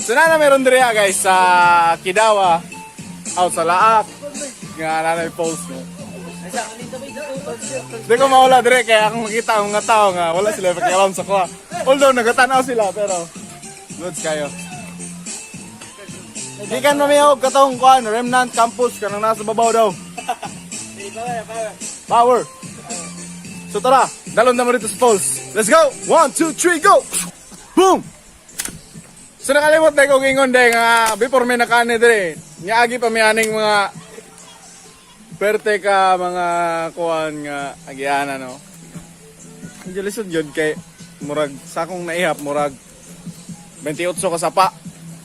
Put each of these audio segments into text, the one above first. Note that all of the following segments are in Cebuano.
So na meron diri ah, guys, sa Kidawa out sa Laak nga nanay falls, no. Di ko mawala dire kaya akong makita ang mga tao nga wala sila pakialam sa kuha. Although nagatan-aw sila, pero goods kayo. Gikan na miya og katong kuan Remnant Campus kanang nasa babaw daw. Power. So tara, dalon na mo dito sa falls. Let's go! One, two, three, go! Boom! So nakalimot na ko gingon day nga before may nakani dire, niagi pa mi aning mga perte ka mga kuan nga agiana, no. Medyo lisod yun kay murag sa akong naihap murag 28 ka sapa.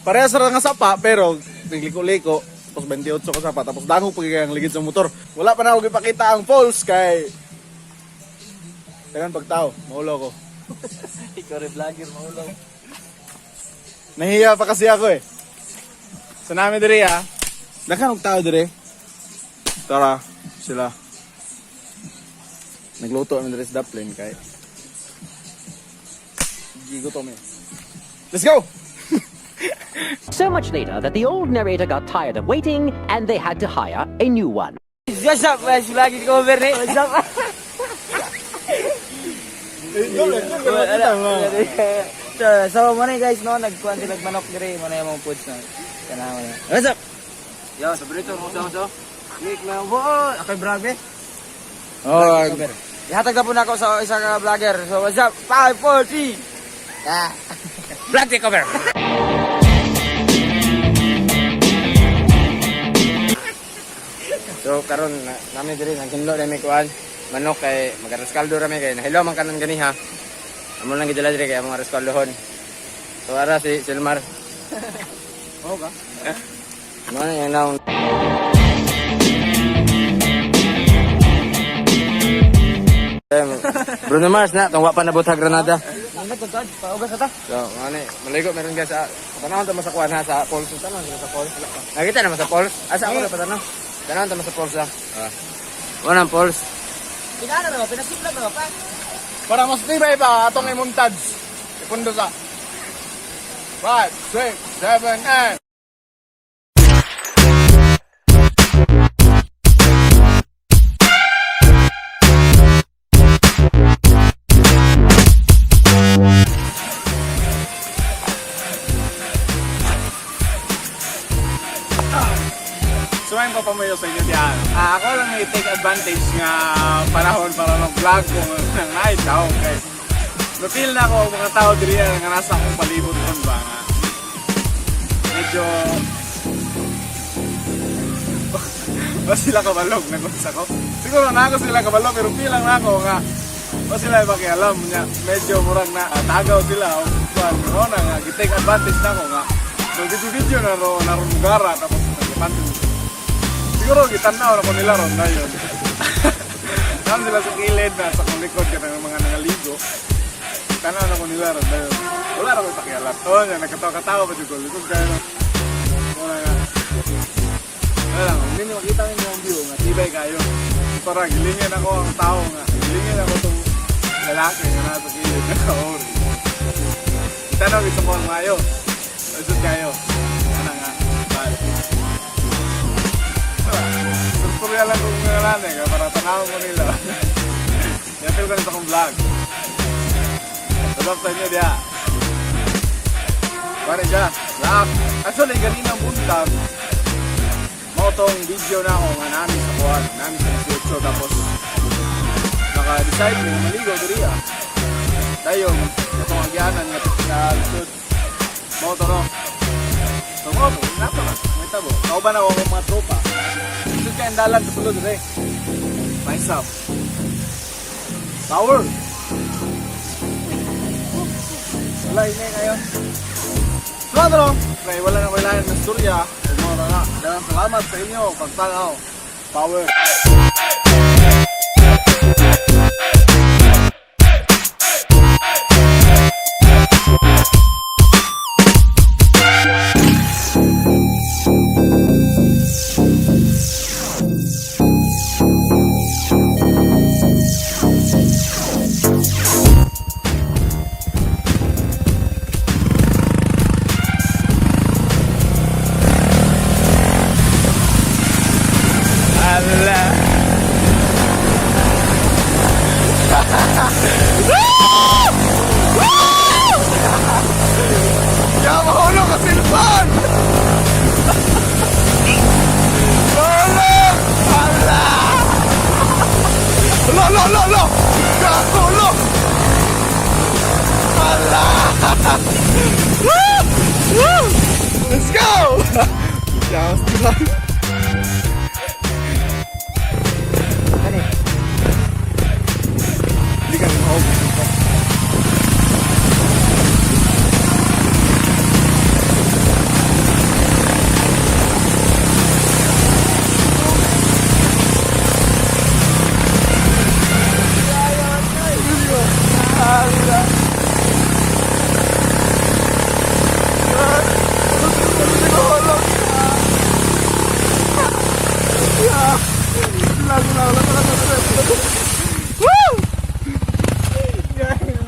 Parehas ra nga sapa pero nagliko-liko, tapos 28 ka sapa, tapos dangog pag ang ligid sa motor. Wala pa na ako ipakita ang falls kay dagan pagtao, maulo ko. Ikaw rin vlogger, maulaw. Nahiya pa kasi ako eh. So namin diri ah. Daghan og tao diri. Tara, sila. Nagluto kami diri sa Dublin kay gigutom eh. Let's go! So much later that the old narrator got tired of waiting and they had to hire a new one. What's up, guys? Vlogger cover ni. What's up? So mo na guys, no, nagkuan sila manok dire, mo na yung mga foods na. Kana mo na. What's up? Yo, sa Brito, mo sa so. Nick na bo, ako'y grabe. Oh, Ihatag na po na ako sa isa ka vlogger. So what's up? 5 4 3. Ah. Vlog takeover. So karon na, nami diri naghinlo na mi kuan manok kay magaraskaldo ra mi kay nahilo man kanon ganiha. Amo lang gidala diri kay among araskaldohon. So ara si Silmar. Oo ka? Mo na yan lang. Bruno Mars na, tong wa pa nabutag Granada. Paugas ta. So, ano eh, maligo meron guys sa tanawon ta mo sa kuan ha sa falls, tanawon sila sa falls. Nakita na mo sa falls? Asa ako na pa tanaw? Tanawon ta mo sa falls ah. Ah. Wala ang falls. Pinana na ba? Pinasipla na ba pa? Para mas tibay pa atong imontage. Ipundo sa 5, 6, 7, 8. So ayun pa pamayo sa inyo diyan. Ah, ako lang i-take advantage nga panahon para mag-vlog ko ng night tao kay na-feel na ako ang mga tao diri nga nasa akong palibot ron ba nga. Medyo ba sila kabalog nagunsa ko. Siguro na ako sila kabalog pero feel lang na ako nga ba sila pakialam niya. Medyo murag na tagaw sila o kuan no na nga gi-take advantage na ako nga. So video video na ro na ro lugara tapos nagpantin. Siguro gitanaw na ko nila ron na yun. Naan sila sa kilid na sa kong likod ka ng mga nangaligo. Tanaw na ko nila ron na yun. Wala na ko'y pakialam. Oo niya, nagkatawa-katawa pa dyan ko. Likod kayo na. Wala nga. Wala lang, hindi niyo makita ninyo ang view nga tibay kayo. Para gilingin ako ang tao nga. Gilingin ako tong lalaki nga nasa kilid na kaori. Tanaw sa mga mayo. Isod kayo. Ano nga. Bye. Tutorial lang kung nga lang eh, para tanawin ko nila. Yapil ko na sa akong vlog. Sabap sa inyo diya. Pare siya. Laak. Actually, ganina buntag. Mao tong video na ako nga nami sa kuwan. Nami sa 18 tapos naka-decide mo maligo diri ah. Dayon, katong agyanan nga sa lisod. Mao to no. So mo, nato na. May tabo. Kauban ako ang mga tropa. Lisod kay dalan sa sulod diri. Myself. Power. Wala ini kayo. Salamat no. Kay wala na wala na istorya. Ug mao na nga. Daghang salamat sa inyo pagtanaw. Power. Siya. Kani. Hindi ka rin.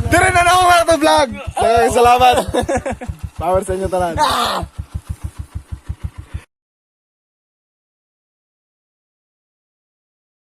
Dire na na ako mga to vlog. Salamat. Power sa inyo tanan.